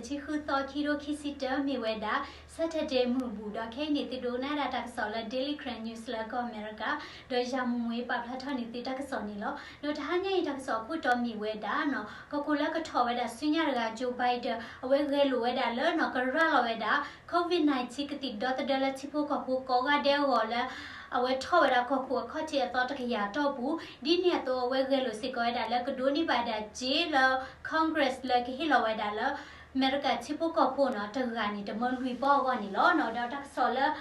တဆံဃုသီ ခံကထိခံဆံတၢ မ့ၢ်ဝဲဒၣ် Saturday မုၢ်ဘူၣ် ဒီးခဲအံၤန့ၣ် သုဒိကနၣ်ဒၣ်တၢ်ကစီၣ်လၢ Daily Karen News လၢကီၢ်အမဲရကၤ, ဒီးယၤမူမူပာ်ဖျါထီၣ်န့ၢ်သုတၢ်ကစီၣ်န့ၣ်လီၤ. ဒီးတဟါညါအံၤတၢ်ကစီၣ်အခိၣ်တီမ့ၢ်ဝဲဒၣ်နီၤ ကီၢ်ခိၣ်လၢကထီၣ်ဝဲဒၣ်ဆူညါတဂၤ Joe Biden အဝဲဂဲၤလိာ်ဝဲဒၣ်လၢနီၤ ကရၤလီၤဝဲဒၣ် COVID nineteen ကသံၣ်ဒီသဒၢလၢထံဖိကီၢ်ဖိကိးဂၤဒဲးအဂီၢ်လၢ အဝဲထီၣ်ဝဲဒၣ်ကီၢ်ခိၣ်အခီၣ်ထံးအသီတကယၤတီၢ်ပူၤ, ဒ်န့ၣ်အသိးအဝဲဂဲၤလိာ်စ့ၢ်ကီးဝဲဒၣ်လၢကဒိးန့ၢ်ဘၣ်ဒၣ်စ့လၢ Congress လၢကဟ့ၣ်လီၤဝဲဒၣ်လၢ အမဲရကၤထံဖိကီၢ်ဖိနီၤ တဂၤန့ၣ် တမၢလွံၢ်ပီၢ်အဂီၢ်န့ၣ်လီၤ. ဒီးတၢ်ကစီၣ်လၢ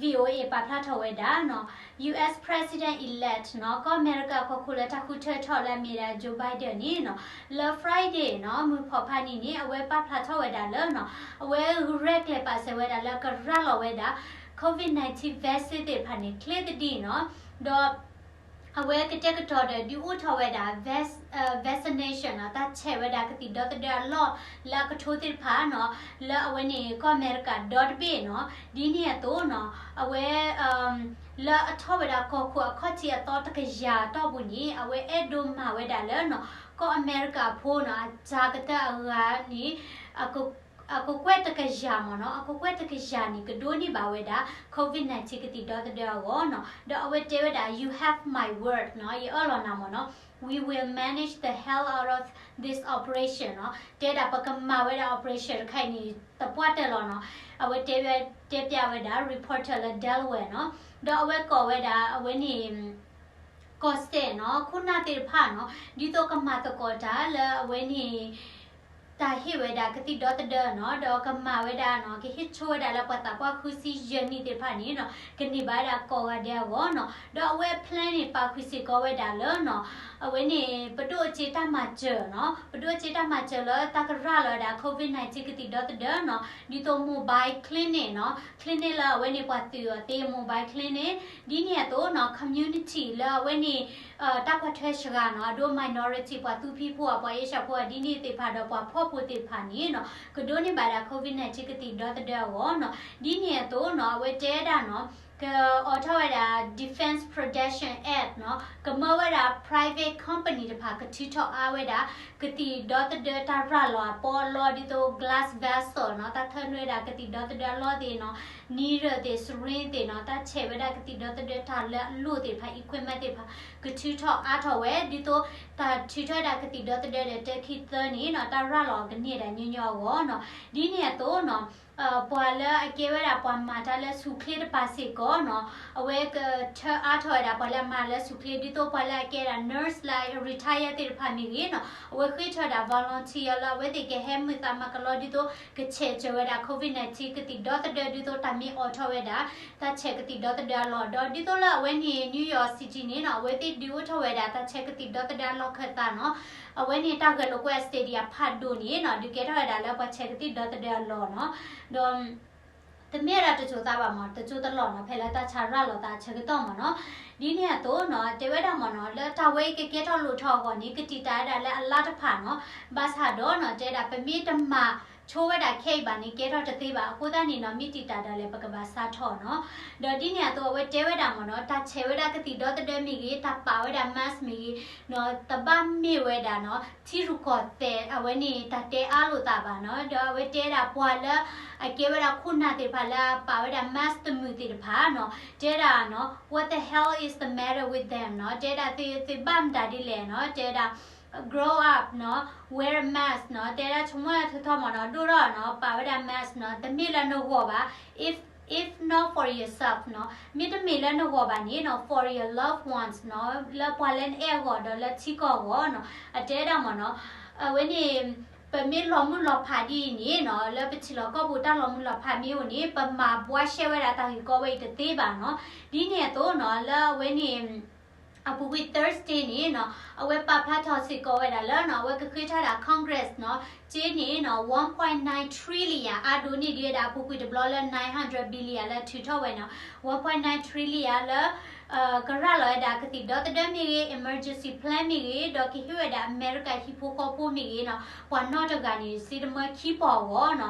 VOA ပာ်ဖျါထီၣ်ဝဲဒၣ်နီၤ US President-elect နီၤ ကီၢ်အမဲရကၤကီၢ်ခိၣ်လၢတၢ်ဃုထၢထီၣ်လၢအမ့ၢ်ဒၣ် Joe Biden န့ၣ်နီၤ လၢ Friday နီၤ မုၢ်ဖီၣ်ဖးနံၤန့ၣ် အဝဲပာ်ဖျါထီၣ်ဝဲဒၣ်လၢနီၤ အဝဲရဲၣ်ကျဲၤပာ်စၢၤဝဲဒၣ်လၢကရၤလီၤဝဲဒၣ် COVID nineteen vaccine သ့ၣ်တဖၣ်န့ၣ် ချ့သဒံးနီၤ, ဒီး အဝဲကတဲာ်ကတီၤဒီးဒုးအိၣ်ထီၣ်ဝဲဒၣ် vac- အ vaccination နီၤ တၢ်ဆဲးဝဲဒၣ်ကသံၣ်ဒီသဒၢအလီၢ်လၢအကထိသ့ၣ်တဖၣ်နီၤ လၢအဝဲန့ၣ်ကီၢ်အမဲရကၤဒီတဘ့ၣ်နီၤ, ဒ်န့ၣ်အသိးနီၤ အဝဲ လၢအထီၣ်ဝဲဒၣ်ကီၢ်ခိၣ်အခီၣ်ထံးအသီတကယၤတီၢ်ပူၤန့ၣ် အဝဲအဲၣ်ဒိးမၤဝဲဒၣ်လၢနီၤ ကီၢ်အမဲရကၤဖိနီၤ အတၢ်ကတၢၢ်အဂၤန့ၣ် အကကွဲၢ်တကယၤမ့ၢ်နီၤ အကကွဲၢ်တကယၤန့ၣ် ကဒိးန့ၢ်ဘၣ်ဝဲဒၣ် COVID nineteen ကသံၣ်ဒီသဒၢအဂီၢ်နီၤ, ဒီးအဝဲတဲဝဲဒၣ် you have my word နီၤ ယအၢၣ်လီၤနၤမ့ၢ်နီၤ, we will manage the hell out of this operation နီၤ, တဲဒၣ်ပကမၤဝဲဒၣ် operation တခါအံၤန့ၣ် သပှၢ်တၢၢ်လီၤနီၤ, အဝဲတဲဝဲ တဲပျးဝဲဒၣ် reporter လၢ Delaware နီၤ, ဒီးအဝဲကိးဝဲဒၣ် အဝဲန့ၣ် ကီၢ်စဲၣ်နီၤ ခိၣ်နၢ်သ့ၣ်တဖၣ်နီၤ ဒ်သိးကမၤသကိးတၢ်လၢအဝဲန့ၣ် တၢ်ဟ့ၣ်ဝဲဒၣ်ကသံၣ်ဒီသဒၢနီၤ, ဒီးကမၤဝဲဒၣ်နီၤ ကဟ့ၣ်ဆိဝဲဒၣ်လၢပှၤသးပှၢ်ဃုဆံယဲၢ်နံၣ်သ့ၣ်တဖၣ်န့ၣ်နီၤ ကန့ၢ်ဘၣ်ဝဲဒၣ်ကိးဂၤဒဲးအဂီၢ်နီၤ, ဒီးအဝဲ plan န့ၣ် ပာ်ဃုာ်စ့ၢ်ကီးဝဲဒၣ်လၢနီၤ အဝဲန့ၣ် ပဒိၣ်အစ့တၢ်မၤစၢၤနီၤ, ပဒိၣ်အစ့တၢ်မၤစၢၤလၢတၢ်ကရၤလီၤဝဲဒၣ် COVID nineteen ကသံၣ်ဒီသဒၢနီၤ, ဒ်သိး mobile clinic နီၤ, clinic လၢအဝဲန့ၣ်ပှၤသုးအီၤသ့ mobile clinic, ဒ်န့ၣ်အသိးနီၤ community လၢအဝဲန့ၣ် တၢ်ကွၢ်ထွဲစှၤနီၤ အဒိ minority ပှၤသူဖံဖိဧါ ပှၤအ့ရှၢၣ်ဖိဧါ ဒ်န့ၣ်သ့ၣ်တဖၣ်ဒီးပှၤဖှီၣ်ဖိသ့ၣ်တဖၣ်န့ၣ်နီၤ ကဒိးန့ၢ်ဘၣ်ဒၣ် COVID nineteen ကသံၣ်ဒီသဒၢအဂီၢ်နီၤ, ဒ်န့ၣ်အသိးနီၤ အဝဲတဲဒၣ်နီၤ ကအိးထီၣ်ဝဲဒၣ် Defense Production Act နီၤ, ကမၢဝဲဒၣ် private company တဖၣ် ကထုးထီၣ်အါဝဲဒၣ် ကသံၣ်ဒီသဒၢတၢ်ရၤလီၤအပီအလီ ဒ်သိး glass vessel နီၤ, တၢ်ထၢနုာ်ဝဲဒၣ်ကသံၣ်ဒီသဒၢအလီၢ်သ့ၣ်နီၤ, needle သ့ၣ် syringe သ့ၣ်နီၤ, တၢ်ဆဲးဝဲဒၣ်ကသံၣ်ဒီသဒၢတၢ်လၢအလိၣ်သ့ၣ်တဖၣ် equipment သ့ၣ်တဖၣ် ကထုးထီၣ်အါထီၣ်ဝဲ ဒ်သိးတၢ်ထုးထီၣ်ဝဲဒၣ်ကသံၣ်ဒီသဒၢဒီး တၢ်ခံသၢန့ၣ်နီၤ တၢ်ရၤလီၤကန့ၢ်ဒၣ်ညီညီအဂီၢ်နီၤ, ဒ်န့ၣ်အသိးနီၤ ပှၤလၢအကဲဝဲဒၣ်ပှၤမၤတၢ်လၢဆူၣ်ချ့တပၤစ့ၢ်ကီးနီၤ, အဝဲကထၢအါထီၣ်ဝဲဒၣ်ပှၤလၢအမၤလၢဆူၣ်ချ့ ဒ်သိးပှၤလၢအကဲဒၣ် nurse လၢ retire သ့ၣ်တဖၣ်မ့ၢ်ဂ့ၤနီၤ, အဝဲဃ့ထီၣ်ဝဲဒၣ် volunteer လၢအဝဲသ့ၣ်ကဟဲမုာ်သးမၤကလီ ဒ်သိးကဆဲးစၢၤဝဲဒၣ် COVID nineteen ကသံၣ်ဒီသဒၢ ဒ်သိးတၢ်မ့ၢ်အိးထီၣ်ဝဲဒၣ် တၢ်ဆဲးကသံၣ်ဒီသဒၢအလီၢ် ဒီးဒ်သိးလၢအဝဲန့ၣ် New York City န့ၣ်နီၤ အဝဲသ့ၣ်ဒုးအိၣ်ထီၣ်ဝဲဒၣ်တၢ်ဆဲးကသံၣ်ဒီသဒၢအလီၢ်ခၢၣ်သးနီၤ, အဝဲန့ၣ်တၢ်ဂဲၤလိာ်ကွဲ stadium ဖးဒိၣ်န့ၣ်နီၤ ဒုးကဲထီၣ်ဝဲဒၣ်လၢပှၤဆဲးကသံၣ်ဒီသဒၢအလီၢ်နီၤ, ဒီး တမ့ၢ်ဝဲဒၣ်တစိၤသးဘၣ်မး တစိၤတလီၢ်နီၤ ဖဲလၢတၢ်ဆါရၤလီၤသးဆၢကတီၢ်မးနီၤ, ဒ်န့ၣ်အသိးနီၤ တဲဝဲဒၣ်မးနီၤ လၢတၢ်ဝဲအံၤကကဲထီၣ်လိၣ်ထီၣ်အဂီၢ်န့ၣ် ကတံာ်တာ်ဝဲဒၣ်လၢအလါတဖၣ်နီၤ, ဘၣ်ဆၣ်ဒီးနီၤ တဲဒၣ်ပမ့ၢ်တမၤဆိဝဲဒၣ်ခဲအံၤဘၣ်န့ၣ် ကဲထီၣ်တသ့ဘၣ်, အဃိသတးန့ၣ်နီၤ မ့ၢ်တံာ်တာ်ဒၣ်လဲာ် ပကဘၣ်စးထီၣ်နီၤ, ဒီးဒ်န့ၣ်အသိးအဝဲတဲဝဲဒၣ်မးနီၤ တၢ်ဆဲးဝဲဒၣ်ကသံၣ်ဒီသဒၢမ့ၢ်ဂ့ၤ တၢ်ပာ်ဝဲဒၣ် mask မ့ၢ်ဂ့ၤ နီၤ တဘၣ်မ့ၢ်ဝဲဒၣ်နီၤ ထံရူၢ်ကီၢ်သဲး အဝဲန့ၣ် တၢ်တဲအါလိာ်သးဘၣ်နီၤ, ဒီးအဝဲတဲဒၣ်ပှၤလၢ အကဲဝဲဒၣ်ခိၣ်နၢ်သ့ၣ်တဖၣ်လၢအပာ်ဝဲဒၣ် mask တမုာ်သ့ၣ်တဖၣ်နီၤ တဲဒၣ်နီၤ what the hell is the matter with them နီၤ, တဲဒၣ်သု သုဘၣ်မတၤဒ်လဲၣ်နီၤ, တဲဒၣ် grow up နီၤ, wear a mask နီၤ, တဲဒၣ်ဆိကမိၣ်ထီၣ်ထီထီၣ်မးနီၤ ဒိၣ်ထီၣ်နီၤ ပာ်ဝဲဒၣ် mask နီၤ, တမ့ၢ်လၢနဂီၢ်ဘၣ် if if not for yourself နီၤ, မ့တမ့ၢ်လၢနဂီၢ်ဘၣ်န့ၣ်နီၤ for your loved ones နီၤ, လၢပှၤလၢနအဲၣ်အဂီၢ်ဒီးလၢထံကီၢ်အဂီၢ်နီၤ, အတဲဒၣ်မးနီၤ, အဝဲန့ၣ် ပမ့ၢ်လီၤမုၢ်လီၤဖးဒ်အံၤန့ၣ်နီၤ လၢပထံလီၢ်ကီၢ်ပူၤတၢ်လီၤမုၢ်လီၤဖးမ့ၢ်အိၣ်န့ၣ် ပမၤဘှါရှဲဝဲဒၣ်တၢ်ဂ့ၢ်ကီဝဲအံၤတသ့ဘၣ်နီၤ, ဒ်န့ၣ်အသိးနီၤ လၢအဝဲန့ၣ် အပူၤကွံာ် Thursday န့ၣ်နီၤ အဝဲပာ်ဖျါထီၣ်စ့ၢ်ကီးဝဲဒၣ်လၢနီၤ အဝဲကဃ့ထီၣ်ဒၣ် Congress နီၤ စ့န့ၣ်နီၤ one point nine trillion အါဒိးန့ၢ်ဒံးဝဲဒၣ်အပူၤကွံာ်တဘျီလၢ nine hundred billion လၢထုးထီၣ်ဝဲနီၤ one point nine trillion လၢ ကရၤလီၤဝဲဒၣ်ကသံၣ်ဒီသဒၢမ့ၢ်ဂ့ၤ, emergency plan မ့ၢ်ဂ့ၤ, ဒီးကဟ့ၣ်ဝဲဒၣ်အမဲရကၤဟံၣ်ဖိဃီဖိမ့ၢ်ဂ့ၤနီၤ, ပှၤနီတဂၤန့ၣ် စ့တမၢခံပီၢ်အဂီၢ်နီ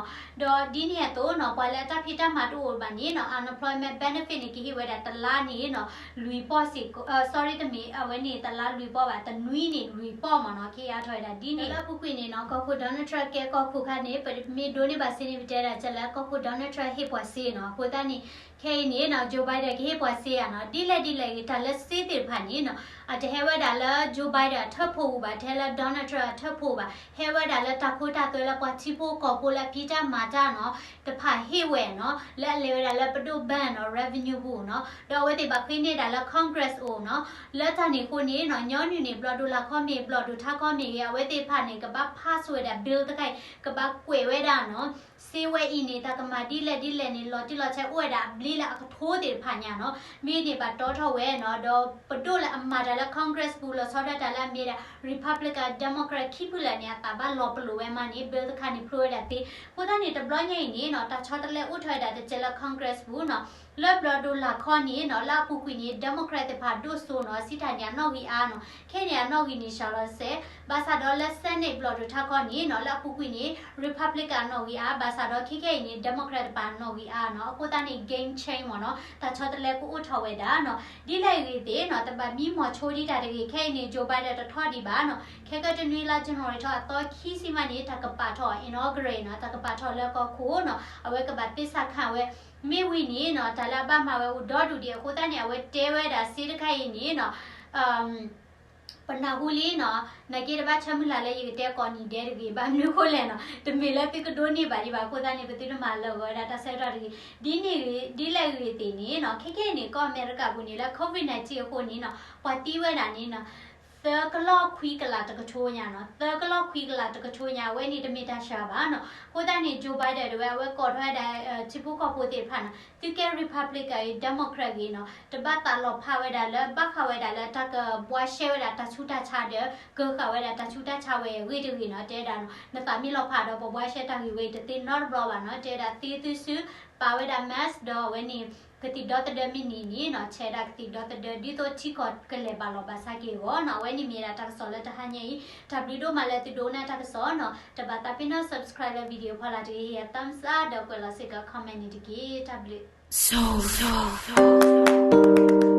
ၤ. ဒီးဒ်န့ၣ်အသိးနီၤ ပှၤလၢအတၢ်ဖံးတၢ်မၤတအိၣ်ဘၣ်န့ၣ်နီၤ unemployment benefit န့ၣ် ကဟ့ၣ်ဝဲဒၣ်တလါန့ၣ်နီၤ လွံၢ်ပီၢ်စ့ၢ်ကီး, sorry တမ့ၢ် အဝဲန့ၣ်တလါလွံၢ်ပီၢ်ဘၣ်, တနွံန့ၣ်လွံၢ်ပီၢ်မ့ၢ်နီၤ, ကဟ့ၣ်အါထီၣ်ဝဲဒၣ်ဒ်န့ၣ်. လၢအပူၤကွံာ်န့ၣ်နီၤ ကီၢ်ခိၣ် Donald Trump ကဲကီၢ်ခိၣ်ခါန့ၣ် ပမ့ၢ်ဒိးန့ၢ်ဘၣ်စ့န့ၣ် ပတဲဒၣ်ကဲလၢကီၢ်ခိၣ် Donald Trump ဟ့ၣ်ပှၤစ့နီၤ. အဃိသတးန့ၣ် ခဲအံၤန့ၣ်နီၤ Joe Biden ကဟ့ၣ်ပှၤစ့ဧါနီၤ, ဒ်လဲၣ်ဒ်လဲၣ်ဂ့ၤ တၢ်လၢစ့သ့ၣ်တဖၣ်န့ၣ်နီၤ အတဟဲဝဲဒၣ်လၢ Joe Biden အထၢၣ်ဖှိၣ်ပူၤဘၣ်, တဟဲလၢ Donald Trump အထၢၣ်ဖှိၣ်ဘၣ်, ဟဲဝဲဒၣ်လၢတၢ်ခိတၢ်သွဲလၢပှၤထံဖိကီၢ်ဖိလၢအဖံးတၢ်မၤတၢ်နီၤ တဖၣ်ဟ့ၣ်ဝဲနီၤ လၢအလဲၤဝဲဒၣ်လၢပဒိၣ် bank နီၤ revenue ပူၤနီၤ, ဒီးအဝဲသ့ၣ်ဘၣ်ဃ့န့ၢ်ဒၣ်လၢ Congress အိၣ်နီၤ. လၢတၢ်န့ၣ်အဃိန့ၣ်နီၤ ညီနုၢ်န့ၣ် ဘျီၣ်ဒိၣ်လာ်ခီမ့ၢ်ဂ့ၤ ဘျီၣ်ဒိၣ်ထးခီမ့ၢ်ဂ့ၤ အဝဲသ့ၣ်တဖၣ်န့ၣ် ကဘၣ် pass ဝဲဒၣ် bill တခါအံၤ ကဘၣ်ကွဲးဝဲဒၣ်နီၤ စ့ဝဲအံၤန့ၣ် တၢ်ကမၤဒ်လဲၣ်ဒ်လဲၣ်န့ၣ် လီၤတံၢ်လီၤဆဲးအိၣ်ဝဲဒၣ်အဘျ့လၢအကထိသ့ၣ်တဖၣ်ညါနီၤ. မ့ၢ်န့ၣ်ဘၣ်တီထီၣ်ဝဲနီၤ, ဒီးပဒိၣ်လၢအမၤတၢ်လၢ Congress ပူၤ လီၤဆီဒၣ်တၢ်လၢအမ့ၢ်ဒၣ် Republican Democrat ခံဖုလၢာ်န့ၣ် အသးဘၣ်လီၤပလိာ်ဝဲမးန့ၣ် bill တခါန့ၣ် ဖျိဝဲဒၣ်သ့. အဃိသတးန့ၣ်တဘျီညါအံၤန့ၣ်နီၤ တၢ်ဆီတလဲအိၣ်ထီၣ်ဝဲဒၣ်တစဲးလၢ Congress ပူၤနီၤ, လၢဘျီၣ်ဒိၣ်လာ်ခီန့ၣ်နီၤ လၢအပူၤကွံာ်န့ၣ် Democrat သ့ၣ်တဖၣ်ဒိၣ်စိနီၤ စံးတၢ်န့ၣ်အနီၣ်ဂံၢ်အါနီၤ, ခဲအံၤန့ၣ်အနီၣ်ဂံၢ်န့ၣ် စှၤလီၤတစဲး, ဘၣ်ဆၣ်ဒီးလၢ Senate ဘျီၣ်ဒိၣ်ထးခီန့ၣ်နီၤ လၢအပူၤကွံာ်န့ၣ် Republican အနီၣ်ဂံၢ်အါ, ဘၣ်ဆၣ်ဒီးခဲခဲအံၤန့ၣ် Democrat တဖၣ်အနီၣ်ဂံၢ်အါနီၤ. အဃိသတးန့ၣ် game change မ့ၢ်နီၤ တၢ်ဆီတလဲကအိၣ်ထီၣ်ဝဲဒၣ်နီၤ, ဒ်လဲၣ်ဂ့ၤသ့ၣ်နီၤ တဘၣ်မံမီၤဆိဒံးတၢ်တဂ့ၤ. ခဲအံၤန့ၣ် Joe Biden တထီၣ်ဒံးဘၣ်နီၤ, ခဲကတနွံလါ January ထီၣ်အသီခံဆံမးန့ၣ် တၢ်ကပာ်ထီၣ် inauguration နီၤ တၢ်ကပာ်ထီၣ်လၢကီၢ်ခိၣ်နီၤ အဝဲကဘၣ်သ့စၢ်ခးဝဲ မ့ၢ်ဝံၤန့ၣ်နီၤ တၢ်လၢအဘၣ်မၤဝဲအိၣ်ဒီဒူၣ်ဒံး. အဃိသတးန့ၣ် အဝဲတဲဝဲဒၣ်စ့တခါအံၤန့ၣ်နီၤ ပနၢ်ဟူလံနီၤ, နာ်က့တဘၣ်ဆၢမုၢ်လၢ်လၢယကတဲကိးနံၤဒဲးတဂ့ၤ, ဘၣ်မနုၤအဃိလဲၣ်နီၤ, တမ့ၢ်လၢသုကဒိးန့ၢ်ဘၣ်ဒံးဘၣ်. အဃိသတးန့ၣ် ပသုတမၤလၢာ်ဂီၤဝဲဒၣ်တၢ်ဆၢကတီၢ်တဂ့ၤ. ဒ်န့ၣ်ဂ့ၤ ဒ်လဲၣ်ဂ့ၤသ့ၣ်န့ၣ်နီၤ ခဲခဲအံၤန့ၣ် ကီၢ်အမဲရကၤပူၤန့ၣ် လၢ COVID nineteen အဃိန့ၣ်နီၤ ပှၤသံဝဲဒၣ်န့ၣ်နီၤ သၢကလီၢ်ခွံကလးတကထိညါနီၤ, သၢကလီၢ်ခွံကလးတကထိညါ အဝဲန့ၣ်တမ့ၢ်တၢ်ဆှၢဘၣ်နီၤ. အဃိသတးန့ၣ် Joe Biden တဝဲ အဝဲကိးထီၣ်ဝဲဒၣ် ထံဖိကီၢ်ဖိသ့ၣ်တဖၣ်နီၤ သုကဲ Republican ဂ့ၤ Democrat ဂ့ၤနီၤ တဘၣ်သးလီၤဖးဝဲဒၣ်လၢ ဘၣ်ဃးဝဲဒၣ်လၢတၢ်ကဘှါရှဲဝဲဒၣ်တၢ်ဆူးတၢ်ဆါဒီး ကဃာ်ဝဲဒၣ်တၢ်ဆူးတၢ်ဆါဝဲအဂ့ၢ်တဂ့ၤနီၤ. တဲဒၣ်နီၤ နသးမ့ၢ်လီၤဖးဒီးပဘှါရှဲတၢ်ဂ့ၢ်ဝဲအံၤတသ့နီတဘျီဘၣ်နီၤ. တဲဒၣ်သ့သုစု ပာ်ဝဲဒၣ် mask ဒီးအဝဲန့ၣ် ကသံၣ်ဒီသဒၢမ့ၢ်န့ၢ်န့ၣ်နီၤ ဆဲးဒၣ်ကသံၣ်ဒီသဒၢ ဒ်သိးထံကီၢ်ကလဲၤဘၣ်လီၤဘၣ်စးက့ၤအဂီၢ်နီၤ. အဝဲန့ၣ်မ့ၢ်ဒၣ်တၢ်ကစီၣ်လၢတဟါညါအံၤ တၢ်ဘျုးဒိၣ်မးလၢသုဒိကနၣ်တၢ်ကစီၣ်နီၤ. တဘၣ်သးပ့ၤနီၣ် subscribe လၢ video ဖီလာ်တဂ့ၤ ဟ့ၣ် thumbs up ဒီးကွဲးလီၤစ့ၢ်ကီး comment န့ၣ်တက့ၢ်. တၢ်ဘျုး